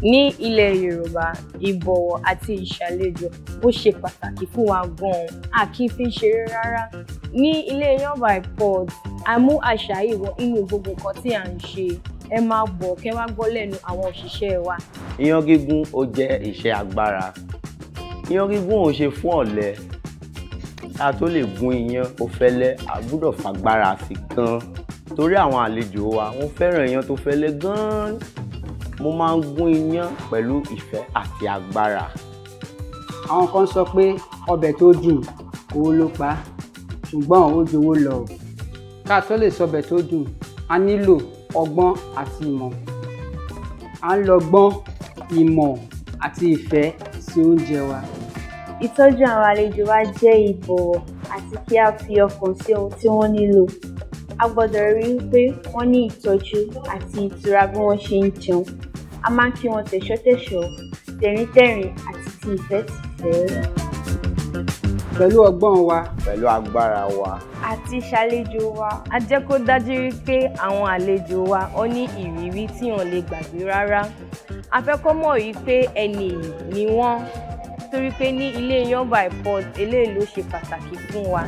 Ní ilẹ̀ Yorùbá, ìbọ̀wọ̀ àti ìṣàlejò ó ṣe pàtàkì fún wa gan-an, a kì í fi ń ṣeré rárá. Ní ilé Iyán by Pot, a mú àṣà yìí wọ inú gbogbo nǹkan tí à ń ṣe. Ẹ máa bọ̀ kẹ́ wá gbọ́ lẹ́nu àwọn òṣìṣẹ́ wa. Iyán gígún, ó jẹ́ iṣẹ́ agbára. Iyán gígún ò ṣe fún ọ̀lẹ. Ká tó lè gún iyán ó fẹ́lẹ́, a gbúdọ̀ fagbára sí gan, torí àwọn àlejò wa, wọ́n fẹ́ràn iyán tó fẹ́lẹ́ gan. Mo máa ń gún iyán pẹ̀lú ìfẹ́ àti agbára. Àwọn kan sọ pé ọbẹ̀ tó dùn, owó ló pa á, ṣùgbọ́n ó jowó lọ o. Ká tó lè sọbẹ̀ tó dùn, a nílò ọgbọ́n àti ìmọ̀. À ń lo ọgbọ́n, ìmọ̀ àti ìfẹ́ sí oúnjẹ wa. Ìtọ́jú àwọn àlejò wa jẹ́ ìbọ̀wọ̀ àti kí a fi ọkàn sí ohun tí wọ́n nílò. A gbọ́dọ̀ rí i pé wọ́n ní ìtọ́jú àti ìtura bí wọ́n ṣe ń jẹun. A máa ń kí wọn tẹ̀ṣọ́tẹ̀ṣọ́, tẹ̀ríntẹ̀rín àti ti ìfẹ́tìfẹ́. Pẹ̀lú ọgbọ́n wa, pẹ̀lú agbára wa, àti ìṣàlejò wa, a jẹ́ kó dájú wípé àwọn àlejò wa ó ní ìrírí tí wọn lè gbàgbé rárá. A fẹ́ kó mọ̀ wípé ẹni iyì ni wọ́n, torí pé ní ilé Iyán by Pot, eléyìí ló ṣe pàtàkì fún wa.